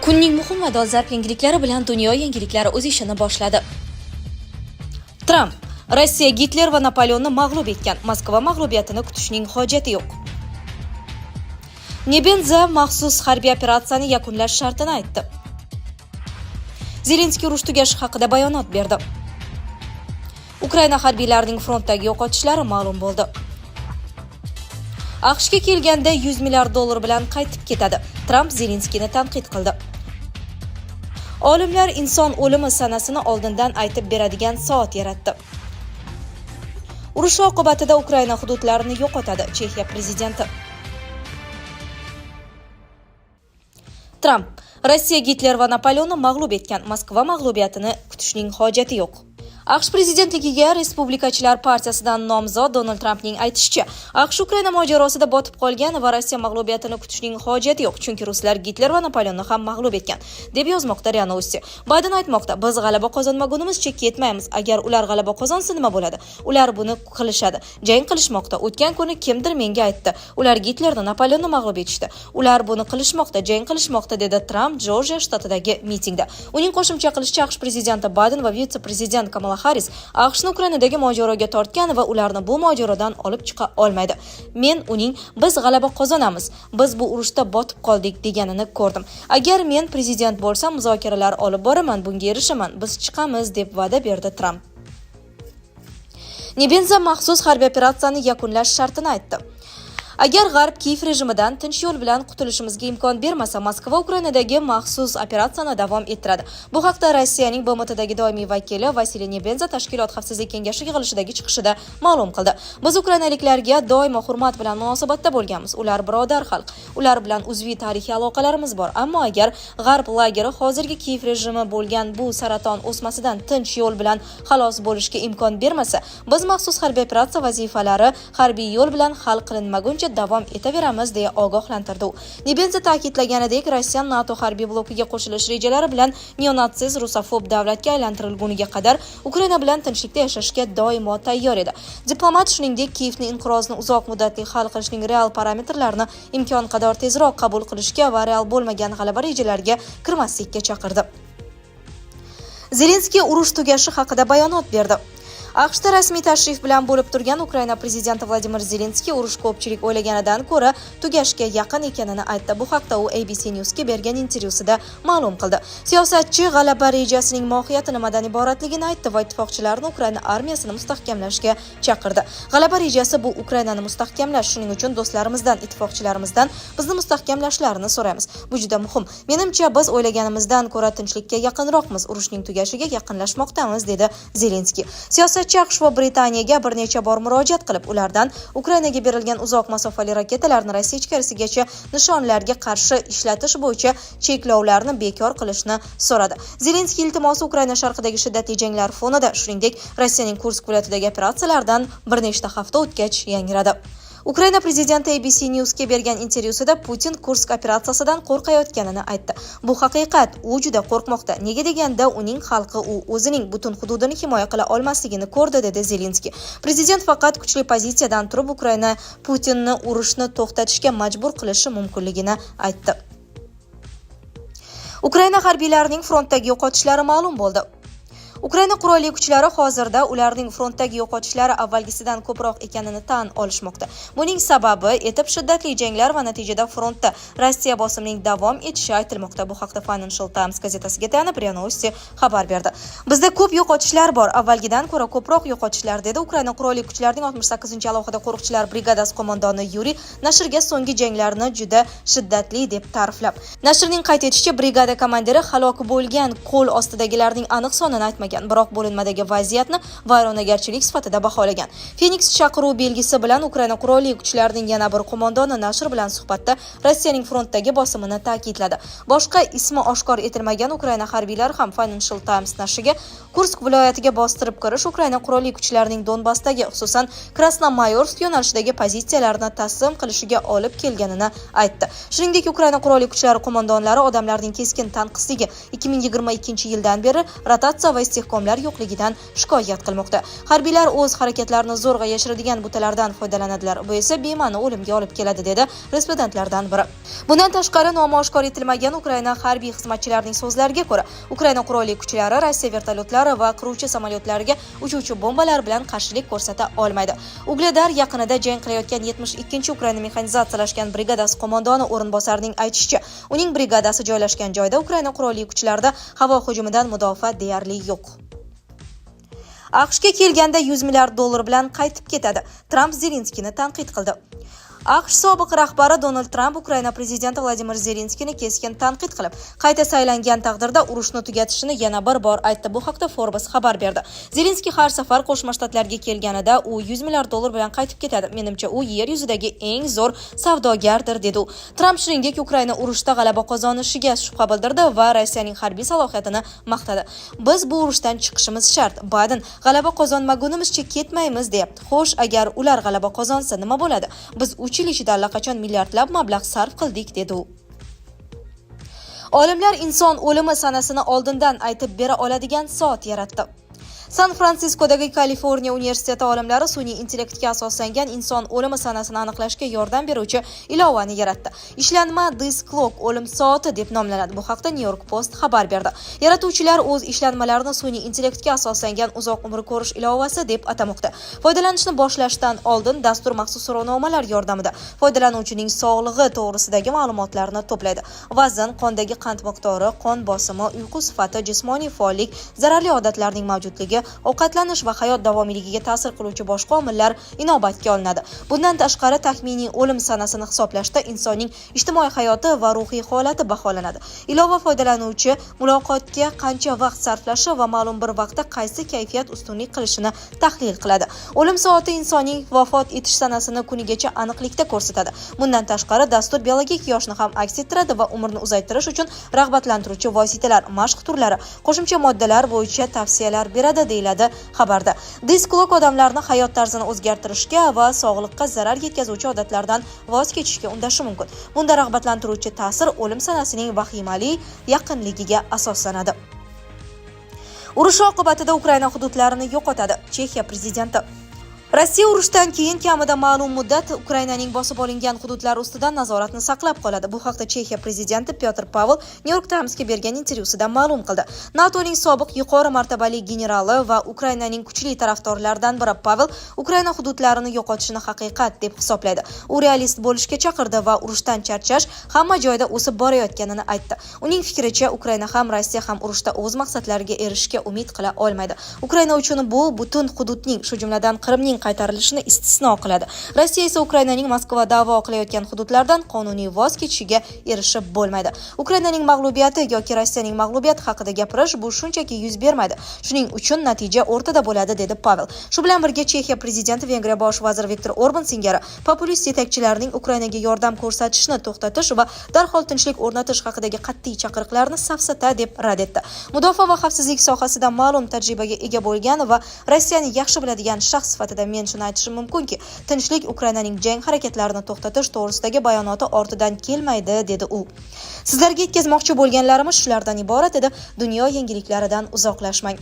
Kunning muhim va dolzarb yangiliklari bilan dunyo yangiliklari o'z ishini boshladi. Tramp: Rossiya Gitler va Napoleonni mag'lub etgan. Moskva mag'lubiyatini kutishning hojati yo'q. Nebenza maxsus harbiy operatsiyani yakunlash shartini aytdi. Zelenskiy urush tugashi haqida bayonot berdi. Ukraina harbiylarining frontdagi yo'qotishlari ma'lum bo'ldi. AQShga kelganda 100 milliard dollar bilan qaytib ketadi. Tramp Zelenskiyni tanqid qildi. Olimlar inson o'limi sanasini oldindan aytib beradigan soat yaratdi. Urush oqibatida Ukraina hududlarini yo'qotadi, Chexiya prezidenti. Tramp: Rossiya Gitler va Napoleonni mag'lub etgan. Moskva mag'lubiyatini kutishning hojati yo'q. AQSh prezidentligiga Respublikachilar partiyasidan nomzod Donald Trampning aytishicha, AQSh Ukraina mojarosida botib qolgan va Rossiya mag'lubiyatini kutishning hojati yo'q, chunki ruslar Gitler va Napoleonni ham mag'lub etgan, deb yozmoqda RIA Novosti. Bayden aytmoqda: "Biz g'alaba qozonmagunimizcha ketmaymiz. Agar ular g'alaba qozonsa nima bo'ladi? Ular buni qilishadi. Jang qilishmoqda. O'tgan kuni kimdir menga aytdi. Ular Gitlerni, Napoleonni mag'lub etishdi. Ular buni qilishmoqda, jang qilishmoqda", dedi Tramp Jorjiya shtatidagi mitingda. Uning qo'shimcha qilishicha, AQSh prezidenti Bayden va vitse-prezident Kamala Harris AQShni Ukrainadagi mojaroga tortgan va ularni bu mojarodan olib chiqa olmaydi. Men uning "Biz g'alaba qozonamiz, biz bu urushda botib qoldik" deganini ko'rdim. Agar men prezident bo'lsam, muzokaralar olib boraman, bunga erishaman, biz chiqamiz, deb va'da berdi Tramp. Nebenza maxsus harbiy operatsiyani yakunlash shartini aytdi. Agar G'arb Kiyev rejimidan tinch yo'l bilan qutulishimizga imkon bermasa, Moskva Ukrainadagi maxsus operatsiyani davom ettiradi. Bu haqda Rossiyaning BMTdagi doimiy vakili Vasiliy Nebenza tashkilot xavfsizlik kengashi yig'ilishidagi chiqishida ma'lum qildi. Biz ukrainaliklarga doimo hurmat bilan munosabatda bo'lganmiz. Ular birodar xalq. Ular bilan uzviy tarixiy aloqalarimiz bor. Ammo agar G'arb lageri hozirgi Kiyev rejimi bo'lgan bu saraton o'smasidan tinch yo'l bilan xalos bo'lishga imkon bermasa, biz maxsus harbiy operatsiya vazifalari harbiy yo'l bilan hal qilinmaguncha davom etaveramiz, deya ogohlantirdi u. Nebenza ta'kidlaganidek, Rossiya NATO harbiy blokiga qo'shilish rejalari bilan neonatsist rusofob davlatga aylantirilguniga qadar Ukraina bilan tinchlikda yashashga doimo tayyor edi. Diplomat shuningdek Kiyevni inqirozni uzoq muddatli hal qilishning real parametrlarini imkon qadar tezroq qabul qilishga va real bo'lmagan g'alaba rejalariga kirmaslikka chaqirdi. Zelenskiy urush tugashi haqida bayonot berdi. AQShda rasmiy tashrif bilan bo'lib turgan Ukraina prezidenti Vladimir Zelenskiy urush ko'pchilik o'ylaganidan ko'ra tugashga yaqin ekanini aytdi. Bu haqda u ABC News'ga bergan intervyusida ma'lum qildi. Siyosatchi g'alaba rejasining mohiyati nimadan iboratligini aytdi va ittifoqchilarni Ukraina armiyasini mustahkamlashga chaqirdi. G'alaba rejasi bu Ukrainani mustahkamlash, shuning uchun do'stlarimizdan, ittifoqchilarimizdan bizni mustahkamlashlarini so'raymiz. Bu juda muhim. Menimcha, biz o'ylaganimizdan ko'ra tinchlikka yaqinroqmiz, urushning tugashiga yaqinlashmoqdamiz, dedi Zelenskiy. Siyosatchi AQSh va Britaniyaga bir necha bor murojaat qilib, ulardan Ukrainaga berilgan uzoq masofali raketalarni Rossiya ichkarisigacha nishonlarga qarshi ishlatish bo'yicha cheklovlarni bekor qilishni so'radi. Zelenskiy iltimosi Ukraina sharqidagi shiddatli janglar fonida, shuningdek, Rossiyaning Kursk viloyatidagi operatsiyalaridan bir nechta hafta o'tgach yangradi. Ukraina prezidenti ABC News'ga bergan intervyusida Putin Kursk operatsiyasidan qo'rqayotganini aytdi. Bu haqiqat, u juda qo'rqmoqda. Nega deganda, uning xalqi u o'zining butun hududini himoya qila olmasligini ko'rdi, dedi Zelenskiy. Prezident faqat kuchli pozitsiyadan turib Ukraina Putinni urushni to'xtatishga majbur qilishi mumkinligini aytdi. Ukraina harbiylarining frontdagi yo'qotishlari ma'lum bo'ldi. Ukraina qurolli kuchlari hozirda ularning frontdagi yo'qotishlari avvalgisidan ko'proq ekanini tan olishmoqda. Buning sababi etib shiddatli janglar va natijada frontda Rossiya bosimining davom etishi aytilmoqda. Bu haqda Financial Times gazetasiga tayanib RIA Novosti xabar berdi. Bizda ko'p yo'qotishlar bor, avvalgidan ko'ra ko'proq yo'qotishlar, dedi Ukraina qurolli kuchlarining 68-alohida qo'riqchilar brigadasi qo'mondoni Yuriy nashrga so'nggi janglarni juda shiddatli deb ta'riflab. Nashrning qayd etishicha, brigada komandiri halok bo'lgan qo'l ostidagilarning aniq sonini aytmagan, biroq bo'linmadagi vaziyatni vayronagarchilik sifatida baholagan. Feniks chaqiruv belgisi bilan Ukraina qurolli kuchlarining yana bir qo'mondoni nashr bilan suhbatda Rossiyaning frontdagi bosimini ta'kidladi. Boshqa ismi oshkor etilmagan Ukraina harbiylari ham Financial Times nashriga Kursk viloyatiga bostirib kirish Ukraina qurolli kuchlarining Donbassdagi, xususan Krasnomayorsk yo'nalishidagi pozitsiyalarini taslim qilishiga olib kelganini aytdi. Shuningdek, Ukraina qurolli kuchlari qo'mondonlari odamlarning keskin tanqisligi 2022-yildan beri rotatsiya va iste'folar istehkomlar yo'qligidan shikoyat qilmoqda. Harbiylar o'z harakatlarini zo'rg'a yashiradigan butalardan foydalanadilar. Bu esa bema'ni o'limga olib keladi, dedi respondentlardan biri. Bundan tashqari, nomi oshkor etilmagan Ukraina harbiy xizmatchilarining so'zlariga ko'ra, Ukraina qurolli kuchlari Rossiya vertolyotlari va qiruvchi samolyotlariga uchuvchi bombalar bilan qarshilik ko'rsata olmaydi. Ugledar yaqinida jang qilayotgan 72-Ukraina mexanizatsiyalashgan brigadasi qo'mondoni o'rinbosarining aytishicha, uning brigadasi joylashgan joyda Ukraina qurolli kuchlarida havo hujumidan mudofaa deyarli yo'q. AQShga kelganda 100 milliard dollar bilan qaytib ketadi. Tramp Zelenskiyni tanqid qildi. AQSh sobiq rahbari Donald Tramp Ukraina prezidenti Vladimir Zelenskiyni keskin tanqid qilib, qayta saylangan taqdirda urushni tugatishini yana bir bor aytdi. Bu haqda Forbes xabar berdi. Zelenskiy har safar Qo'shma Shtatlarga kelganida u 100 milliard dollar bilan qaytib ketadi. Menimcha, u yer yuzidagi eng zo'r savdogardir, dedi u. Tramp shuningdek Ukraina urushda g'alaba qozonishiga shubha bildirdi va Rossiyaning harbiy salohiyatini maqtadi. Biz bu urushdan chiqishimiz shart. Bayden g'alaba qozonmagunimizcha ketmaymiz, deyapti. Xo'sh, agar ular g'alaba qozonsa nima bo'ladi? Biz 3 yil ichida allaqachon milliardlab mablag' sarf qildik, dedi u. Olimlar inson o'limi sanasini oldindan aytib bera oladigan soat yaratdi. San Fransiskodagi Kaliforniya universiteti olimlari sun'iy intellektga asoslangan inson o'limi sanasini aniqlashga yordam beruvchi ilovani yaratdi. Ishlanma Death Clock, o'lim soati deb nomlanadi. Bu haqda New York Post xabar berdi. Yaratuvchilar o'z ishlanmalarini sun'iy intellektga asoslangan uzoq umr ko'rish ilovasi deb atamoqda. Foydalanishni boshlashdan oldin dastur maxsus so'rovnomalar yordamida foydalanuvchining sog'lig'i to'g'risidagi ma'lumotlarni to'playdi. Vazn, qondagi qand miqdori, qon bosimi, uyqu sifati, jismoniy faollik, zararli odatlarning mavjudligi, ovqatlanish va hayot davomiyligiga ta'sir qiluvchi boshqa omillar inobatga olinadi. Bundan tashqari, taxminiy o'lim sanasini hisoblashda insonning ijtimoiy hayoti va ruhiy holati baholanadi. Ilova foydalanuvchi muloqotga qancha vaqt sarflashi va ma'lum bir vaqtda qaysi kayfiyat ustunlik qilishini tahlil qiladi. O'lim soati insonning vafot etish sanasini kunigacha aniqlikda ko'rsatadi. Bundan tashqari, dastur biologik yoshni ham aks ettiradi va umrni uzaytirish uchun rag'batlantiruvchi vositalar, mashq turlari, qo'shimcha moddalar bo'yicha tavsiyalar beradi, deyiladi xabarda. Death Clock odamlarni hayot tarzini o'zgartirishga va sog'liqqa zarar yetkazuvchi odatlardan voz kechishga undashi mumkin. Bunda rag'batlantiruvchi ta'sir o'lim sanasining vahimali yaqinligiga asoslanadi. Urush oqibatida Ukraina hududlarini yo'qotadi. Chexiya prezidenti: Rossiya urushdan keyin kamida ma'lum muddat Ukrainaning bosib olingan hududlari ustidan nazoratni saqlab qoladi. Bu haqda Chexiya prezidenti Pyotr Pavel New York Timesga bergan intervyusida ma'lum qildi. NATOning sobiq yuqori martabali generali va Ukrainaning kuchli tarafdorlaridan biri Pavel Ukraina hududlarini yo'qotishini haqiqat deb hisoblaydi. U realist bo'lishga chaqirdi va urushdan charchash hamma joyda o'sib borayotganini aytdi. Uning fikricha, Ukraina ham, Rossiya ham urushda o'z maqsadlariga erishishga umid qila olmaydi. Ukraina uchun bu butun hududning, shu jumladan Qrimning qaytarilishini istisno qiladi. Rossiya esa Ukrainaning Moskva da'vo qilayotgan hududlardan qonuniy voz kechishiga erishib bo'lmaydi. Ukrainaning mag'lubiyati yoki Rossiyaning mag'lubiyati haqida gapirish, bu shunchaki yuz bermaydi. Shuning uchun natija o'rtada bo'ladi, dedi Pavel. Shu bilan birga Chexiya prezidenti Vengriya bosh vaziri Viktor Orban singari populist yetakchilarning Ukrainaga yordam ko'rsatishni to'xtatish va darhol tinchlik o'rnatish haqidagi qat'iy chaqiriqlarni safsata deb rad etdi. Mudofaa va xavfsizlik sohasida ma'lum tajribaga ega bo'lgan va Rossiyani yaxshi biladigan shaxs sifatida men shuni aytishim mumkinki, tinchlik Ukrainaning jang harakatlarini to'xtatish to'g'risidagi bayonoti ortidan kelmaydi, dedi u. Sizlarga yetkazmoqchi bo'lganlarimiz shulardan iborat edi. Dunyo yangiliklaridan uzoqlashmang.